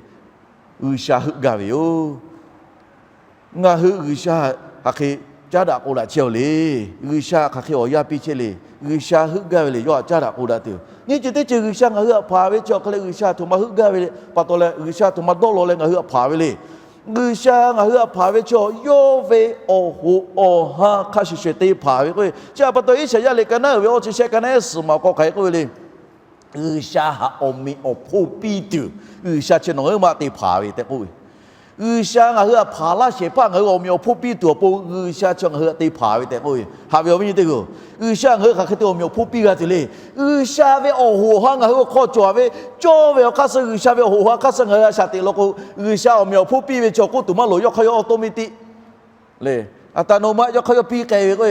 G'uiˬsha heuˆ gaˇ ve yoˬ. Ngaˬ hui G'uiˬsha hk'aˬ hk'e caˉ daꞈ k'o daꞈ chehˇ le. G'uiˬsha hk'aˬ hk'e awˬ yanˇ piˇ chehˇ le. G'uiˬsha heuˆ gaˇ ve le, yawˇ htaꞈ caˉ daꞈ k'o daꞈ tuˬ. Nyiˇ ceuˬ teˇ ceuˬ G'uiˬsha ngaˬ hui htaꞈ hpanˍ ve chi awˬ hk'aw leh G'uiˬsha htaꞈ ma heuˆ gaˇ ve le pa taw leh, G'uiˬsha htaꞈ ma dawˇ law leh ngaˬ hui htaꞈ hpanˍ ve le. G'uiˬsha ngaˬ hui htaꞈ hpanˍ ve chi yawˇ ve awˬ hoꞈ awˬ ha hk'a shuˍ shuˍ te hpanˍ ve k'oˆ ve. Chi a pa taw Iˉsaˍyaˆ liꞈ ka naˉ uiˍ ve awˇ chi shehˆ ka naˉ ehˉ suhˍ maˬ k'awꞈ hk'aˬ hk'e k'oˆ ve le. G'uiˬsha htaꞈ awˬ meꞈ awˬ hponˇ piˇ tuˬ, G'uiˬsha chi nawˬ hui maˇ te hpanˍ ve tehꞈ k'oˆ ve. G'uiˬsha ngaˬ hui htaꞈ hpanˍ laˇ shehˍ hpaˇ ngaˬ hui awˬ meꞈ awˬ hponˇ piˇ tuˬ awˬ pon, G'uiˬsha chi ngaˬ hui htaꞈ te hpanˍ ve tehꞈ k'oˆ ve. Haꞈ ve awˬ viˉ nyi teˇ g'aˇ, G'uiˬsha ngaˬ hui hk'aˬ hk'e te awˬ meꞈ awˬ hponˇ piˇ g'a tuˬ le. G'uiˬsha ve awˬ hoꞈ awˬ ha ngaˬ hui awˬ hk'aw cawˬ ve, cawˇ ve awˬ hk'aˇ suh G'uiˬsha ve awˬ hoꞈ awˬ ha hk'aˇ suh ngaˬ hui a shaꞈ teꞈ law k'o, G'uiˬsha awˬ meꞈ awˬ hponˇ piˇ ve chi awˬ k'oˆ tuˬ maˇ loˍ, yawˇ hk'aˇ yawˇ automatic le. A ta naw ma yawˇ hk'aˇ yawˇ piˇ k'ai ve k'o,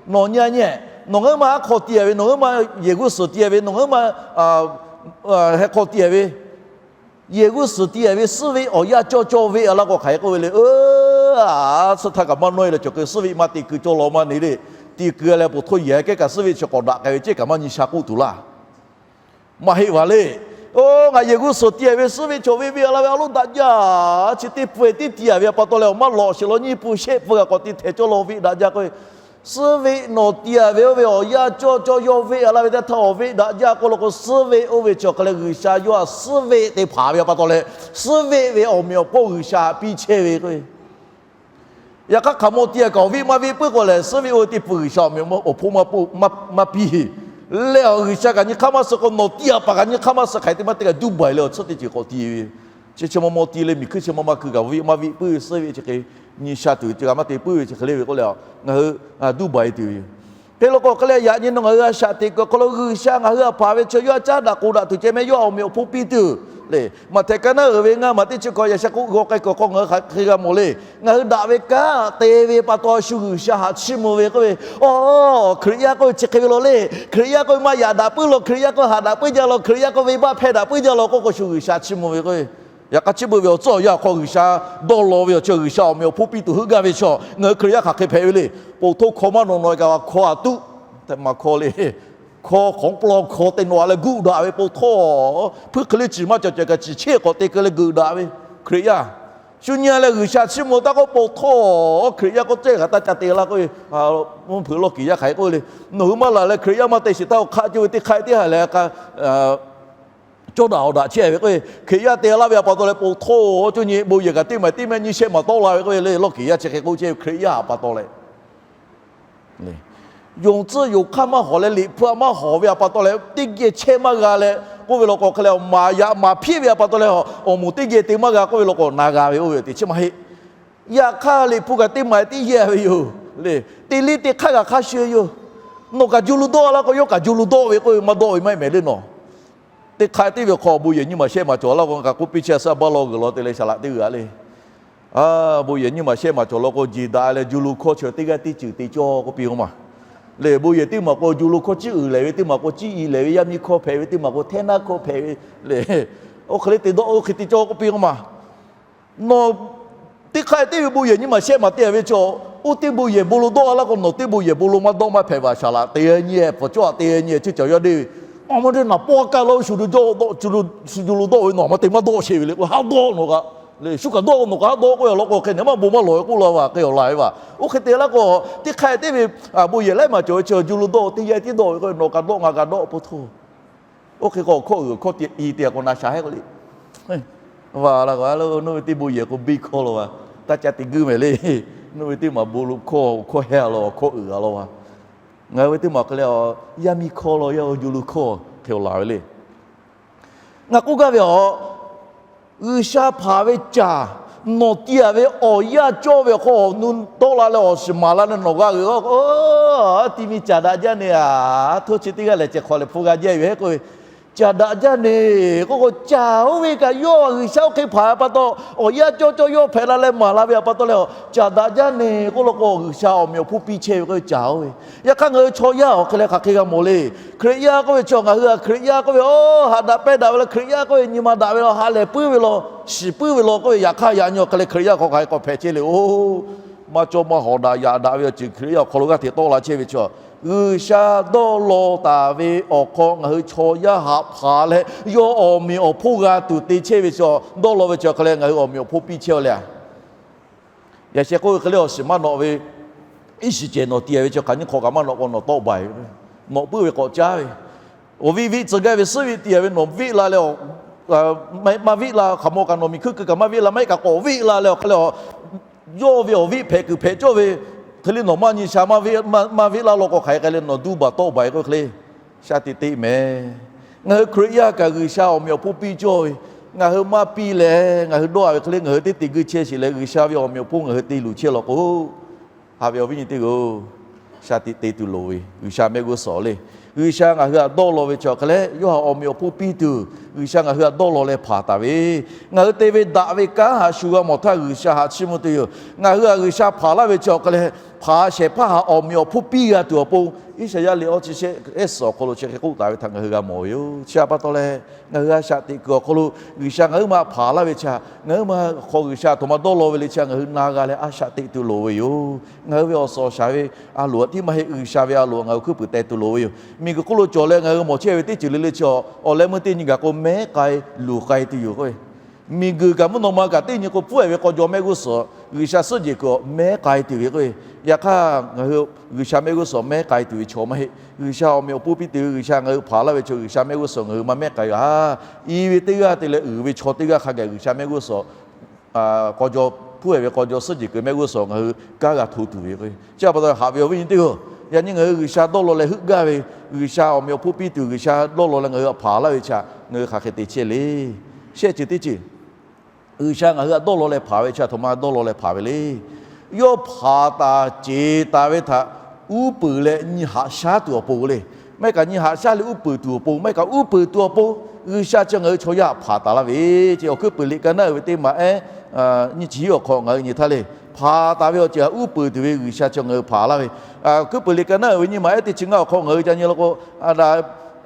nawˬ nyi a nyi, nawˬ ngaˬ hui ma aˉ hk'aw ti a ve, nawˬ ngaˬ hui ma yehˬ g'uˇ suhˍ ti a ve, nawˬ ngaˬ hui ma heh hk'aw ti a ve, yehˬ g'uˇ suhˍ ti a ve suhˉ veˆ awˬ yanˇ cawˇ cawˇ ve a laˇ k'o hk'aˬ hk'e k'oˆ ve le. Aˉ, suhˉ htaˇ kaꞈ maˇ nawˇ e leh cawˬ keu suhˉ veˆ maˇ te keu cawˇ law maˇ ne le. Te keu a leh pon hto yehˬ kehˉ kaꞈ suhˉ veˆ chi k'awꞈ daꞈ k'ai ve ceh kaꞈ maˇ nyi sha k'oˆ tuˬ laˇ. Maˇ heˆ vaˬ le. Oˇ, ngaˬ yehˬ g'uˇ suhˍ tiˉ a ve suhˉ veˆ chaw veˆ veˆ a laˇ ve a loˉ daꞈ jaˇ. Chi teˇ pui tiˉ tiˉ a ve a pa taw leh awˬ maˇ lawꞈ sheˍ law nyiˇ pui shehˆ pui kaꞈ k'awꞈ te htehˍ cawˇ law veˆ daꞈ jaˇ k'oˆ ve, suhˉ veˆ nawˬ tiˉ a ve oˇ ve awˬ yanˇ cawˇ cawˇ yawˇ veˆ a laˇ ve teˇ htaˇ awˬ veˆ daꞈ jaˇ k'oˆ law k'o, suhˉ veˆ oˇ ve chi awˬ hk'aˬ leh G'uiˬsha yawˇ htaꞈ suhˉ veˆ te hpanˍ ve a pa taw leh, suhˉ veˆ ve awˬ meꞈ awˬ hponˇ G'uiˬsha htaꞈ piˇ chehˇ ve k'o, yaꞈ hk'aˇ hk'aˬ mawˇ tiˉ a kaꞈ awˬ veˆ maˇ veˆ puiˉ k'o lehˬ, suhˉ veˆ oˇ ve teˇ pui G'uiˬsha awˬ meꞈ awˬ hponˇ maˇ piˇ. Lehˬ, G'uiˬsha kaꞈ nyi hk'aˇ maˇ suh k'o, nawˬ tiˉ a paˍ kaꞈ nyi hk'aˇ maˇ suh, hk'aˬ hk'e te maˇ te kaꞈ duˇ baˬ e leh awˬ tsuhˇ teˇ ceuˬ k'awꞈ ti ve yoˬ. Chi chi ma maw ti leh miˬ hkuiˇ chi ma ma keu kaꞈ awˬ veˆ maˇ veˆ puiˉ ve, suhˉ veˆ chi hk'e nyi sha tuˬ ve chi g'a maˇ te puiˉ ve chi hk'e le ve k'oˆ leh, ngaˬ hui duˇ baˬ e tuˬ ve yoˬ. Hk'e law k'o hk'e leh yaꞈ nyi nawˬ ngaˬ hui a shaꞈ teꞈ kuiˬ awˬ hk'aw lo G'uiˬsha ngaˬ hui htaꞈ hpanˍ ve chi yawˇ a caˉ daꞈ k'oˍ daꞈ tuˬ ceh meh, yawˇ awˬ meꞈ awˬ hponˇ piˇ tuˬ le. Maꞈhtehˍ ka naˉ uiˍ ve ngaˇ maˬ teˇ chi hkawꞈ yaꞈ sha k'oˆ g'aw k'ai kuiˬ awˬ hk'aw ngaˬ hui hk'aˬ hk'e g'a mawˬ le. Ngaˬ hui daꞈ ve kanˉ te ve pa taw shu G'uiˬsha htaꞈ chiˇ mvuh ve k'oˆ ve, aˬ, Hkriꞈ yaˇ k'oˆ ve chi hk'e ve law le. Hkriꞈ yaˇ k'oˆ ve maˇ yaꞈ daꞈ puiˉ law, Hkriꞈ yaˇ k'oˆ ve haꞈ daꞈ puiˉ jaˇ law, Hkriꞈ yaˇ k'oˆ ve venˇbaˆ hpehˇ daꞈ puiˉ jaˇ law k'oˆ k'o, shu G'uiˬsha chiˇ mvuh ve k'oˆ ve. Yaꞈ hk'aˇ chi beuꞈ ve awˬ tcuhˉ awˬ yanˇ awˬ hk'aw G'uiˬsha dawˇ law ve awˬ chi G'uiˬsha awˬ meꞈ awˬ hponˇ piˇ tuˬ heuˆ gaˇ ve chaw ngaˬ hui Hkriꞈ yaˇ hk'aˬ hk'e hpehꞈ ve le. Poˬ htoˇ hkaw maˇ nawꞈ nawꞈ e kaꞈ hkaw a tuˆ, maˇ hkaw le. Hkaw hk'awꞈ pawˆ hkaw te nawꞈ a leh guˆ daꞈ ve poˬ htoˇ, hpuiˇ hk'e le ciˬ maˇ cawˬ cawˬ kaꞈ ciˬ chehˇ k'awꞈ te keu leh geuꞈ daꞈ ve Hkriꞈ yaˇ. Shu nyi a leh G'uiˬsha chiˇ mvuh taˇ k'oˆ poˬ htoˇ, Hkriꞈ yaˇ k'oˆ cehˇ kaꞈ taˇ ca te laˇ k'oˆ ve, mvuhˇ hpeuꞈ lawˇ kiˬ yaˇ hk'aˬ hk'e k'oˆ ve le. Nawˬ hui maˇ laˬ leh Hkriꞈ yaˇ maˇ te shiˍ htaˇ, awˬ hk'aˆ cawˇ ve teˇ hk'aˆ teˇ haˍ leh cawˇ daꞈ awˬ daꞈ chehˇ ve k'o, Hkriꞈ yaˇ te laˇ ve a pa taw leh poˬ htoˇ, cawˇ nyi bon yehˬ kaꞈ teˇ maˬ teˇ mehˆ nyiˇ shehˆ maˬ tawˆ la ve k'o le, lawˇ kiˬ yaˇ chi hk'e k'oˆ chehˇ ve Hkriꞈ yaˇ a pa taw leh, yonˍ tcuhˇ yonˍ hk'aˇ maˇ hawˍ leh liꞈ hpu a maˇ hawˍ ve a pa taw leh teˇ geh chehˇ maˇ g'a leh k'oˆ ve law k'o hk'e leh, awˬ maˍ yaꞈ maˍ hpiˇ ve a pa taw leh awˬ moˍ teˇ geh te maˇ g'a k'oˆ ve law k'o na g'a ve oˇ ve teꞈ chi maˇ heˆ. Yaꞈ hk'aˇ liꞈ hpu kaꞈ teˇ maˬ teˇ yehˇ ve yoˬ le. Te liˇ teˇ hk'aˇ kaꞈ hk'a shuˍ yoˬ. Nawˬ kaꞈ ju lu dawˇ laˇ k'o, yawˇ kaꞈ ju lu dawˇ ve k'oˆ ve maˇ dawˇ ve maˇ heˆ mehˍ le nawˬ. Teˇ hk'aˆ teˇ ve awˬ hk'aw bon yehˬ nyiˇ maˬ shehˆ maˬ cawˬ laˇ k'o, ngaˬ k'oˆ piˇ chehˇ suh baˆ law g'uiˬ law te leh saˍ laꞈ teˇ g'uiˬ a le. Bon yehˬ nyiˇ maˬ shehˆ maˬ cawˬ law k'o, jeˬ daꞈ leh ju lu hkawˇ chi teˇ g'aˇ teˇ ceuˬ te cawˇ k'oˆ piˇ k'o maˬ. Le bon yehˬ teˇ maˬ k'o ju lu hkawˇ ciˉ uiˍ lehˍ ve, teˇ maˬ k'o ciˉ i lehˍ ve, yaˇ miˇ hkawˇ hpehꞈ ve, teˇ maˬ k'o hteˇ naˉ hkawˇ hpehꞈ ve le. Oˇ hk'e le te dawˇ oˇ hk'e te cawˇ k'oˆ piˇ k'o maˬ. Nawˬ teˇ hk'aˆ teˇ ve bon yehˬ nyiˇ maˬ shehˆ maˬ te ve chaw, oˇ teˇ bon yehˬ bon lo dawˇ laˇ k'o, nawˬ teˇ bon yehˬ bon lo maˇ dawˇ maˇ hpehꞈ ve a, saˍ laꞈ te nyi, hpfuhˍ cawˇ a te nyi, chi cawˬ yaˇ deˇ ve, a ma te naˍ pawˆ a kaˇ lo shu shu ju lo dawˇ ve nawˬ ma te maˇ dawˇ sheˍ ve le k'o, haˉ dawˇ nawˬ kaꞈ le, shu kaꞈ dawˇ nawˬ kaꞈ haˉ dawˇ k'oˆ ve law k'o, hk'e nehˬ maˇ bon maˇ lawˬ ve k'oˆ la va hk'e awˬ la ve va. Oˇ hk'e te laˇ k'o, teˇ hk'aˆ teˇ ve bon yehˬ laiˉ maˬ cawˬ ve chi ju lo dawˇ teˇ yanˇ tiˉ dawˇ ve k'o, nawˬ kaꞈ dawˇ ngaˬ kaꞈ dawˇ poˬ htoˇ. Oˇ hk'e k'o awˬ hkawˇ uiˍ awˬ hkawˇ i te a k'o na sha hehˉ k'o le. Va la k'o a lo, nawˬ ve teˇ bon yehˬ k'o biˇ hkawˇ law va, taˇ ca te guiˇ mehˍ le. Nawˬ ve teˇ maˬ bon lo hkawˇ, awˬ hkawˇ hehˉ a law, awˬ hkawˇ uiˍ a law va. Ngaˬ hui ve teˇ maˬ hk'e leh, yaˇ miˇ hkawˇ law, yaˇ oˇ ju lo hkawˇ hk'e awˬ la ve le. Ngaˬ k'oˆ gaˇ ve a, G'uiˬsha hpanˍ ve caˬ, nawˬ ti a ve awˬ yanˇ cawˇ ve awˬ hk'aw awˬ nu tawˆ la leh awˬ shiˍ maˍ la leh nawˬ g'a g'euꞈ a, ti mi caˬ daꞈ jaˇ ne a, htoˇ chi teˇ g'aˇ lehˬ ceh hk'awꞈ lehˬ hpu g'a jaˇ ve hehˉ k'oˆ ve, caˬ daꞈ jaˇ ne k'oˆ k'o, caˬ oˇ ve kaꞈ yawˇ G'uiˬsha oˇ hk'e hpanˍ ve pa taw, awˬ yanˇ cawˇ cawˇ yawˇ hpehꞈ la leh maˍ la ve a pa taw leh, caˬ daꞈ jaˇ ne k'oˆ law k'o, G'uiˬsha awˬ meꞈ awˬ hponˇ piˇ chehˇ ve k'oˆ ve caˬ oˇ ve. Yaꞈ hk'aˇ ngaˬ hui chaw yaˇ awˬ hk'e leh hk'aˬ hk'e g'a mawˬ le. Hkriꞈ yaˇ k'oˆ ve chi ngaˬ hui a Hkriꞈ yaˇ k'oˆ ve, aˬ, haꞈ daꞈ pehˇ daꞈ ve law, Hkriꞈ yaˇ k'oˆ ve nyi ma daꞈ ve law, ha lehˬ puiˉ ve law, shiˍ puiˉ ve law k'oˆ ve, yaꞈ hk'aˇ yaꞈ nyi awˬ hk'e leh Hkriꞈ yaˇ hk'aw hk'aˬ hk'e k'awꞈ hpehꞈ chehˇ le oˬ. Maˇ cawˇ maˇ hawˍ daꞈ yaꞈ daꞈ ve awˬ ceuˬ Hkriꞈ yaˇ awˬ hk'aw lo g'aˇ hteꞈ tawˆ la chehˇ ve chi, G'uiˬsha dawˇ law taˍ ve awˬ hk'aw ngaˬ hui chaw yaˇ haꞈ hpaˍ leh yawˇ awˬ meꞈ awˬ hponˇ g'a tuˬ te chehˇ ve chi, dawˇ law ve chi awˬ hk'e leh ngaˬ hui awˬ meꞈ awˬ hponˇ piˇ chehˇ a le. Yaꞈ sheh k'oˆ ve hk'e le, awˬ shiˍ maˇ nawꞈ ve, iˉ shiˍ cehˬ nawˬ ti a ve chi hk'aˬ nyiˇ hk'awꞈ kaꞈ maˇ nawꞈ k'o nawˬ tawˆ baˬ ve, nawꞈ puiˉ ve k'awꞈ caˉ ve, awˬ viˆ viˆ tcuh gaˇ ve suhˉ viˆ ti a ve nawˬ viˆ la leh, maˇ viˆ la hk'aˬ mawˇ kaꞈ nawˬ miˬ hkuiˇ keu kaꞈ maˇ viˆ la, maˇ heˆ kaꞈ k'awꞈ viˆ la leh awˬ hk'e leh, yawˇ ve awˬ viˆ hpehꞈ kuiˬ hpehꞈ cawˇ ve hk'e le nawˬ maˇ nyi sha maˇ viˆ la law k'o hk'aˬ hk'e leh nawˬ duˇ baˬ tawˆ baˬ k'oˆ hk'e le. Sha tiꞈ teꞈ mehˍ. Ngaˬ hui Hkriꞈ yaˇ kaꞈ G'uiˬsha awˬ meꞈ awˬ hponˇ piˇ cawˇ ve, ngaˬ hui maˇ piˇ leh ngaˬ hui dawˇ a ve hk'e le ngaˬ hui teˇ te g'uiˇ chehˇ sheˍ leh G'uiˬsha ve awˬ meꞈ awˬ hponˇ ngaˬ hui te luˬ chehˇ law k'o, haꞈ ve awˬ viˉ nyi teˇ g'aˇ-oˬ, sha tiꞈ te tuˬ loˍ ve G'uiˬsha mehˆ g'uˇ suhˍ le. G'uiˬsha ngaˬ hui htaꞈ dawˇ law ve chi awˬ hk'e leh yawˇ htaꞈ awˬ meꞈ awˬ hponˇ piˇ tuˬ, G'uiˬsha ngaˬ hui htaꞈ dawˇ law leh hpanˍ taˍ ve, ngaˬ hui te ve daꞈ ve kanˉ htaꞈ shu g'a mawˬ htaˇ G'uiˬsha htaꞈ chiˇ mvuh tuˬ yoˬ. Ngaˬ hui htaꞈ G'uiˬsha hpanˍ laˇ ve chi awˬ hk'e leh hpaˍ shehˍ hpaˇ htaꞈ awˬ meꞈ awˬ hponˇ piˇ g'a tuˬ awˬ pon, Iˉsaˍyaˆ liꞈ awˇ chi shehˆ ehˉ suhˍ awˬ hk'aw lo chi hk'e k'oˆ taˍ ve htaꞈ ngaˬ hui g'a mawˬ ve yoˬ. Chi htaꞈ pa taw leh, ngaˬ hui a shaꞈ teꞈ kuiˬ awˬ hk'aw lo G'uiˬsha ngaˬ huiˉ ma hpaˍ laˇ ve chi htaꞈ, ngaˬ huiˉ ma hk'aw G'uiˬsha htaꞈ htoꞈ ma dawˇ law ve le chi htaꞈ ngaˬ hui na g'a leh a shaꞈ teꞈ tuˬ loˍ ve yoˬ. Ngaˬ hui ve awˬ suhˍ awˬ shaˍ ve a loˍ htaꞈ tiˉ maˇ heˆ, G'uiˬsha ve a loˍ htaꞈ ngaˬ hui hkuiˉ puiˍ teh tuˬ loˍ ve yoˬ. Miˬguiˬ hk'oˆ lo cawˬ leh ngaˬ hui mawˬ chehˇ ve teˇ ceuˬ le le chi awˬ leh meuˇ teˇ nyi gaˬ k'o mehˉ k'ai luˬ k'ai tuˬ yoˬ k'o, miˬguiˬ kaꞈ mvuhˇ naw ma kaꞈ teˇ nyi k'o pfuhˉ-ehˍ ve k'aw jaw mehˆ g'uˇ suhˍ G'uiˬsha suhˉ jehˬ kuiˬ awˬ mehˉ k'ai tuˬ ve k'o, yaꞈ hk'aˇ ngaˬ hui G'uiˬsha mehˆ g'uˇ suhˍ mehˉ k'ai tuˬ ve chaw maˇ heˆ. G'uiˬsha awˬ meꞈ awˬ hponˇ piˇ tuˬ ve G'uiˬsha ngaˬ hui hpaˍ laˇ ve chaw G'uiˬsha mehˆ g'uˇ suhˍ ngaˬ hui maˇ mehˉ k'ai g'a. I ve teˇ g'aˇ te leh uiˍ ve chaw teˇ g'aˇ hk'a gaˬ G'uiˬsha mehˆ g'uˇ suhˍ k'aw jaw, hpuˉ-ehˍ ve k'aw jaw suhˉ jehˬ kuiˬ mehˆ g'uˇ suhˍ ngaˬ hui kanˉ g'a hto tuˬ ve k'o, chi pa taw haꞈ ve awˬ viˉ nyi teˇ hpaˍ-oˬ, yaꞈ nyi ngaˬ hui G'uiˬsha dawˇ law leh heuˆ gaˇ ve, G'uiˬsha awˬ meꞈ awˬ hponˇ piˇ tuˬ G'uiˬsha dawˇ law leh ngaˬ hui htaꞈ hpaˍ laˇ ve chi htaꞈ ngaˬ hui hk'aˬ hk'e te chehˇ le. Shehˆ ceuˬ teˇ ceuˬ, G'uiˬsha ngaˬ hui htaꞈ dawˇ law leh hpaˍ ve chi htaꞈ htoꞈ ma dawˇ law leh hpaˍ ve le. Yawˇ hpaˍ taˍ ceˬ taˍ ve htaꞈ uˉ peunˍ leh nyi haꞈ shaˉ tuˬ awˬ pon le. Maˇ heˆ kaꞈ nyi haꞈ shaˉ leh uˉ peunˍ tuˬ awˬ pon, maˇ heˆ kaꞈ uˉ peunˍ tuˬ awˬ pon G'uiˬsha chi ngaˬ hui chaw yaˇ htaꞈ hpaˍ taˍ laˇ ve, chi awˬ hkuiˉ puiˍ liꞈ ka naˉ uiˍ ve teˇ maˬ ehˉ nyiˇ chi hiˉ awˬ hk'aw ngaˬ hui nyi htaˇ le, hpaˍ taˍ ve awˬ ceuˬ htaꞈ uˉ peunˍ tuˬ ve G'uiˬsha chi ngaˬ hui hpaˍ laˇ ve. Awˬ hkuiˉ puiˍ liꞈ ka naˉ uiˍ ve nyiˇ maˬ ehˉ teˇ chi ngaˇ awˬ hk'aw ngaˬ hui ca nyi law k'o,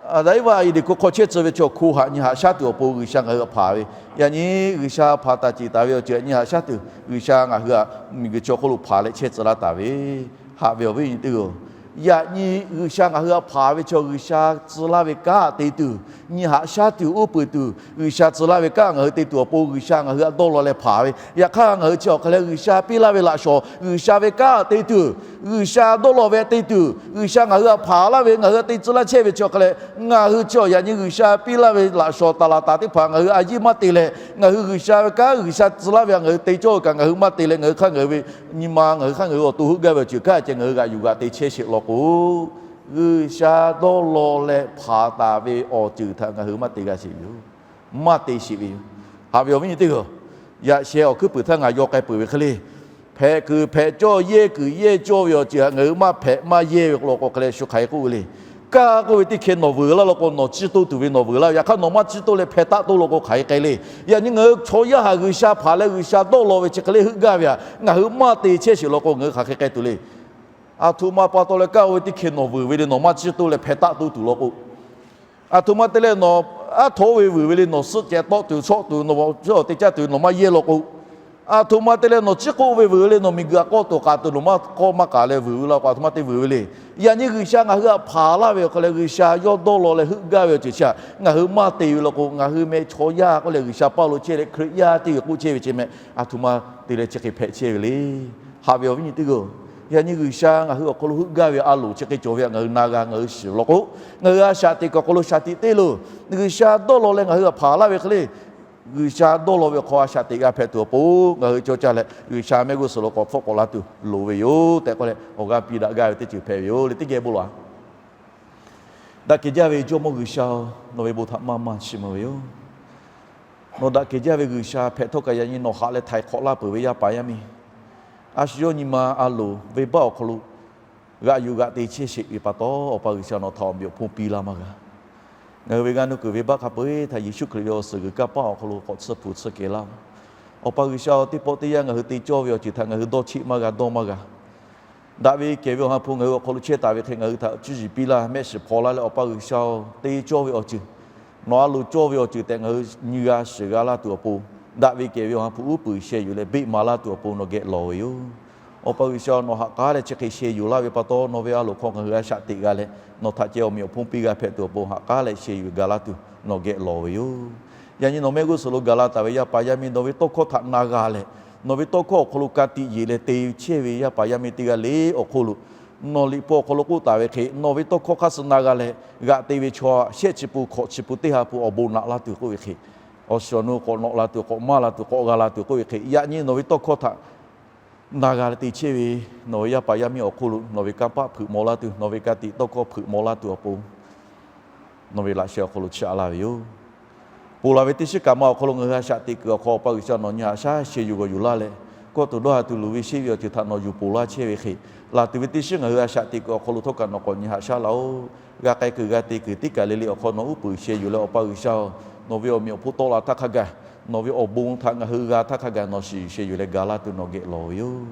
Aˍdanˍ Eˇvaˆ Eˍdenˍ hko hk'aw chehˇ tcuh ve chaw hko htaꞈ nyi haꞈ shaˉ tuˬ awˬ pon G'uiˬsha ngaˬ hui htaꞈ hpaˍ ve. Yaꞈ nyi G'uiˬsha hpaˍ taˍ ceˬ taˍ ve awˬ ceuˬ htaꞈ nyi haꞈ shaˉ tuˬ G'uiˬsha ngaˬ hui htaꞈ miˬguiˬ chi awˬ hk'oˆ lo hpaˍ leh chehˇ tcuh laˇ taˍ ve, haꞈ ve awˬ viˉ awˬ nyi teˇ hpaˍ-oˬ, yaꞈ nyi G'uiˬsha ngaˬ hui htaꞈ hpaˍ ve chaw G'uiˬsha tcuh laˇ ve kanˉ te tuˬ, nyi haꞈ shaˉ tuˬ uˉ peunˍ tuˬ G'uiˬsha tcuh laˇ ve kanˉ ngaˬ hui te tuˬ awˬ pon G'uiˬsha ngaˬ hui htaꞈ dawˇ law leh hpaˍ ve. Yaꞈ hk'aˇ ngaˬ hui chi awˬ hk'a leh G'uiˬsha piˇ laˇ ve laꞈ shawnˍ G'uiˬsha ve kanˉ te tuˬ, G'uiˬsha dawˇ law ve te tuˬ, G'uiˬsha ngaˬ hui htaꞈ hpaˍ laˇ ve ngaˬ hui htaꞈ te tcuh laˇ chehˇ ve chi awˬ hk'a leh ngaˬ hui chi awˬ yaꞈ nyi G'uiˬsha piˇ laˇ ve laꞈ shawnˍ taˍ laˍ taˍ teˇ hpaˍ ngaˬ hui a yiˇ maˇ te leh, ngaˬ hui G'uiˬsha ve kanˉ G'uiˬsha tcuh laˇ ve htaꞈ ngaˬ hui te cawˇ ve kaꞈ ngaˬ hui maˇ te leh, ngaˬ hui hk'aˇ ngaˬ hui ve nyi ma, ngaˬ hui hk'aˇ ngaˬ hui awˬ to heuˆ gaˇ ve awˬ ceuˬ kanˉ ceh ngaˬ hui g'aꞈ yuˬ g'aꞈ te chehˇ sheˍ law k'o, G'uiˬsha dawˇ law leh hpaˍ taˍ ve awˬ ceuˬ htaꞈ ngaˬ hui maˇ te g'a sheˍ ve yoˬ. Maˇ te sheˍ ve yoˬ. Haꞈ ve awˬ viˉ nyi teˇ hpaˍ-oˬ, yaꞈ sheh awˬ hkuiˉ puiˍ htaˇ ngaˬ yaw k'ai peuˬ ve hk'e le. Hpehꞈ kuiˬ hpehꞈ cawˇ yehˇ kuiˬ yehˇ cawˇ ve awˬ ceuˬ htaꞈ ngaˬ hui maˇ hpehꞈ maˇ yehˇ ve k'o, k'o hk'a leh shu hk'aˬ hk'e k'oˆ ve le. Kaˇ k'oˆ ve teˇ hkeh nawˬ vuiˬ laˇ law k'o, nawˬ ciˇ toˇ tuˬ ve nawˬ vuiˬ laˇ ve. Yaꞈ hk'aˇ nawˬ maˇ ciˇ toˇ leh hpeh taˆ toˇ law k'o hk'aˬ hk'e k'ai le. Yaꞈ nyi ngaˬ hui chaw yaˇ htaꞈ G'uiˬsha hpaˍ leh G'uiˬsha dawˇ law ve chi hk'e le heuˆ gaˇ ve htaꞈ ngaˬ hui maˇ te chehˇ sheˍ law k'o, ngaˬ hui hk'aˬ hk'e k'ai tuˬ le. Aˬ htoꞈ ma pa taw leh kaˇ k'oˆ ve teˇ hkeh nawˬ vuiˬ ve le, nawˬ maˇ ciˇ toˇ leh hpeh taˆ toˇ tuˬ law k'o, aˬ htoꞈ ma te leh nawˬ aˉ htoꞈ oˇ ve vuiˬ ve le, nawˬ suhˆ ceh tawˆ tuˬ chawˆ tuˬ, nawˬ cawˇ te caˇ tuˬ nawˬ maˇ yehˇ law k'o, aˬ htoꞈ ma te leh nawˬ ciˉ k'oˆ ve vuiˬ ve le, nawˬ miˬguiˬ htaꞈ k'awˆ tuˬ k'aˍ tuˬ nawˬ maˇ k'awˆ maˇ k'aˍ leh vuiˬ ve law k'o, aˬ htoꞈ ma te vuiˬ ve le. Yaꞈ nyi G'uiˬsha ngaˬ hui htaꞈ hpaˍ laˇ ve awˬ hk'a leh G'uiˬsha yawˇ dawˇ law leh heuˆ gaˇ ve awˬ ceuˬ chi htaꞈ ngaˬ hui maˇ te ve law k'o, ngaˬ hui meh chaw yaˇ k'oˆ leh G'uiˬsha paˇ lo chehˇ leh Hkriꞈ yaˇ teˇ g'uiˬ k'oˆ chehˇ ve ceh meh, aˬ htoꞈ ma te leh chi hk'e hpehꞈ chehˇ ve le. Haꞈ ve awˬ viˉ nyi teˇ hpaˍ-oˬ, yaꞈ nyi G'uiˬsha ngaˬ hui awˬ hk'aw lo heuˆ gaˇ ve a loˍ chi hk'e cawˬ ve htaꞈ ngaˬ hui na g'a, ngaˬ hui shiˍ law k'o, ngaˬ hui a shaꞈ teꞈ kuiˬ awˬ hk'aw lo shaˍ tiꞈ te loˬ. G'uiˬsha dawˇ law leh ngaˬ hui htaꞈ hpaˍ laˇ ve hk'e le, G'uiˬsha dawˇ law ve awˬ hk'aw a shaꞈ teꞈ g'a hpehꞈ tuˬ awˬ pon ngaˬ hui cawˇ caˇ leh G'uiˬsha mehˆ g'uˇ suhˍ lo k'awꞈ hpfuhˆ k'awꞈ la tuˬ loˍ ve yoˬ tehꞈ k'oˆ leh, awˬ g'aˇ piˇ daꞈ gaˇ ve teˇ ceuˬ hpehꞈ ve yoˬ le. Teˇ geh bon lawˬ-a. Daꞈ kehˬ jaˇ ve Jawˇmawˇ G'uiˬsha-oˬ, nawˬ ve bon htaꞈ maˇ maˇ chiˇ mvuh ve yoˬ. Nawˬ daꞈ kehˬ jaˇ ve G'uiˬsha hpehꞈ htawˇ kaꞈ yaꞈ nyi nawˬ haꞈ leh htaiˍ hk'awꞈ laˇ peuˬ ve yaˇ paˍ yaˇ miˇ, a shu yawˇ nyi ma a loˍ venˇbaˆ awˬ hk'aw lo g'aꞈ yuˬ g'aꞈ te chehˇ sheˍ ve pa taw, Awˬ pa G'uiˬsha nawˬ htaꞈ awˬ meꞈ awˬ hponˇ piˇ laˇ maˇ g'a. Ngaˬ hui ve g'aˇ nuˇ kuiˬ venˇbaˆ hk'a peu-eˬ htaꞈ Yeˍsuˆ Hkriꞈ ve awˬ suhˍ g'uiˬ kanˇ paˆ awˬ hk'aw lo k'awꞈ tsuhˇ hpu tsuhˇ kehˬ laˇ-oˬ. Awˬ pa G'uiˬsha-oˬ, teˇ pawˆ teˇ yanˇ ngaˬ hui te cawˇ ve awˬ ceuˬ htaꞈ ngaˬ hui dawˇ cheˆ maˇ g'a, dawˇ maˇ g'a. Daꞈ ve kehˬ ve Awˬ ha hpu ngaˬ hui awˬ hk'aw lo chehˇ taˍ ve hk'e ngaˬ hui htaꞈ cuˇ yiˍ piˇ laˇ, mehˆ shiˍ hpaw laˇ leh, Awˬ pa G'uiˬsha-oˬ, te cawˇ ve awˬ ceuˬ, nawˬ a loˍ cawˇ ve awˬ ceuˬ tehꞈ ngaˬ hui nyi g'a shiˍ g'a laˇ tuˬ awˬ pon, daꞈ ve kehˬ ve Awˬ ha hpu uˉ peunˍ sheh yuˬ leh beˆ maˍ laˇ tuˬ awˬ pon nawˬ geh lawˬ ve yoˬ. Awˬ pa G'uiˬsha, nawˬ ha k'aˉ leh chi hk'e sheh yuˬ laˇ ve pa taw, nawˬ ve a loˍ hk'aw ngaˬ hui a shaꞈ teꞈ g'a leh, nawˬ htaꞈ ceh awˬ meꞈ awˬ hponˇ piˇ g'a hpehꞈ tuˬ awˬ pon ha k'aˉ leh sheh yuˬ gaˬ laˇ tuˬ nawˬ geh lawˬ ve yoˬ. Yaꞈ nyi nawˬ mehˆ g'uˇ suhˍ lo gaˬ la taˍ ve yaˇ paˍ yaˇ miˇ nawˬ ve tawˇ hkawˇ htaꞈ na g'a leh, nawˬ ve tawˇ hkawˇ awˬ hk'aw lo ka tiꞈ yeˬ leh te chehˇ ve yaˇ paˍ yaˇ miˇ teˇ g'aˇ le awˬ hk'oˆ lo, nawˬ liꞈ hpu awˬ hk'aw lo k'oˆ taˍ ve hk'e, nawˬ ve tawˇ hkawˇ hk'aˇ suh na g'a leh g'aꞈ te ve chaw shehˆ chi pun hkawꞈ chi pun teˇ ha pun awˬ bon naꞈ laˇ tuˬ k'oˆ ve hk'e, awˬ shiˍ awˬ nu k'awꞈ nawꞈ la tuˬ, k'awꞈ maˇ la tuˬ, k'awꞈ g'a la tuˬ k'oˆ ve hk'e, yaꞈ nyi nawˬ ve tawˇ hkawˇ htaꞈ na g'a leh te chehˇ ve nawˬ ve yaˇ paˍ yaˇ miˇ awˬ hk'oˆ lo nawˬ ve kanˇ paˆ hpeuꞈ maw laˇ tuˬ, nawˬ ve ka tiꞈ tawˇ hkawˇ hpeuꞈ maw laˇ tuˬ awˬ pon, nawˬ ve laꞈ sheh awˬ hk'aw lo chiˇ aꞈ laˇ ve yoˬ. Ponˬ laˬ ve teˇ shiˉ kaꞈ ma awˬ hk'aw lo ngaˬ hui a shaꞈ teꞈ kuiˬ awˬ hk'aw Awˬ pa G'uiˬsha nawˬ nyi haꞈ shaˉ sheh yuˬ g'awˬ yuˬ laˇ leh, kawˇ tuˬ dawˇ ha tuˬ luˬ ve sheˆ ve awˬ ceuˬ htaꞈ nawˬ yuˬ ponˬ laˇ chehˇ ve hk'e, laˬ tuˬ ve teˇ shiˉ ngaˬ hui a shaꞈ teꞈ kuiˬ awˬ hk'aw lo htawˇ kaꞈ nawˬ k'awꞈ nyi haꞈ shaˉ laˇ-oˆ. G'a k'ai kuiˬ g'a te kuiˬ teˇ kaˬ le le awˬ hk'aw nawˬ uˉ peunˍ sheh yuˬ leh, Awˬ pa G'uiˬsha-oˬ, nawˬ ve awˬ meꞈ awˬ hponˇ tawˆ la htaˇ hk'a gaˬ, nawˬ ve awˬ bon htaꞈ ngaˬ hui g'a htaˇ hk'a gaˬ nawˬ shiˍ yuˬ sheh yuˬ leh gaˬ laˇ tuˬ nawˬ geh lawˬ ve yoˬ.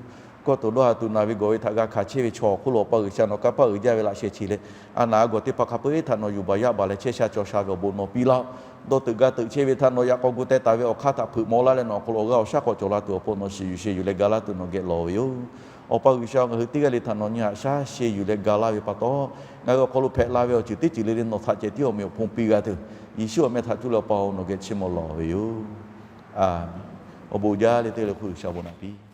kawˇ tuˬ dawˇ ha tuˬ naˬ ve gawˬ ve htaꞈ g'a hkanˍ chehˇ ve chaw awˬ hk'oˆ lo Awˬ pa G'uiˬsha nawˬ kanˇ paˆ uiˍ jaˇ ve laꞈ sheh chi leh, a naˬ a gawˬ teˇ hpaˍ hk'a peu-eˬ htaꞈ nawˬ yuˬ baˬ yaˇ baˬ leh chehˇ sha cawˬ sha ve awˬ bon nawˬ piˇ laˇ-oˆ. Dawˇ teuꞈ ga teuꞈ chehˇ ve htaꞈ nawˬ yaꞈ k'aw gu teh taˍ ve awˬ hk'aˇ htaꞈ hpeuꞈ maw laˇ leh nawˬ awˬ hk'aw lo awˬ g'aˇ awˬ shaˉ k'awꞈ cawˬ la tuˬ awˬ pon nawˬ shiˍ yuˬ sheh yuˬ leh ga laˇ tuˬ nawˬ geh lawˬ ve yoˬ. Awˬ pa G'uiˬsha, ngaˬ hui teˇ g'aˇ le htaꞈ nawˬ nyi haꞈ shaˉ sheh yuˬ leh ga laˇ ve pa taw, ngaˬ hui awˬ hk'aw lo hpehꞈ la ve awˬ ceuˬ teˇ ceuˬ le le nawˬ htaꞈ ceh tiˉ awˬ meꞈ awˬ hponˇ piˇ g'a tuˬ, Yeˍsuˆ awˬ meh htaꞈ cuˇ leh Awˬ pa-oˬ, nawˬ geh chiˇ mvuh lawˬ ve yoˬ. Aˬ, awˬ bon jaˇ le teˇ le hk'oˆ G'uiˬsha bon naꞈ piˇ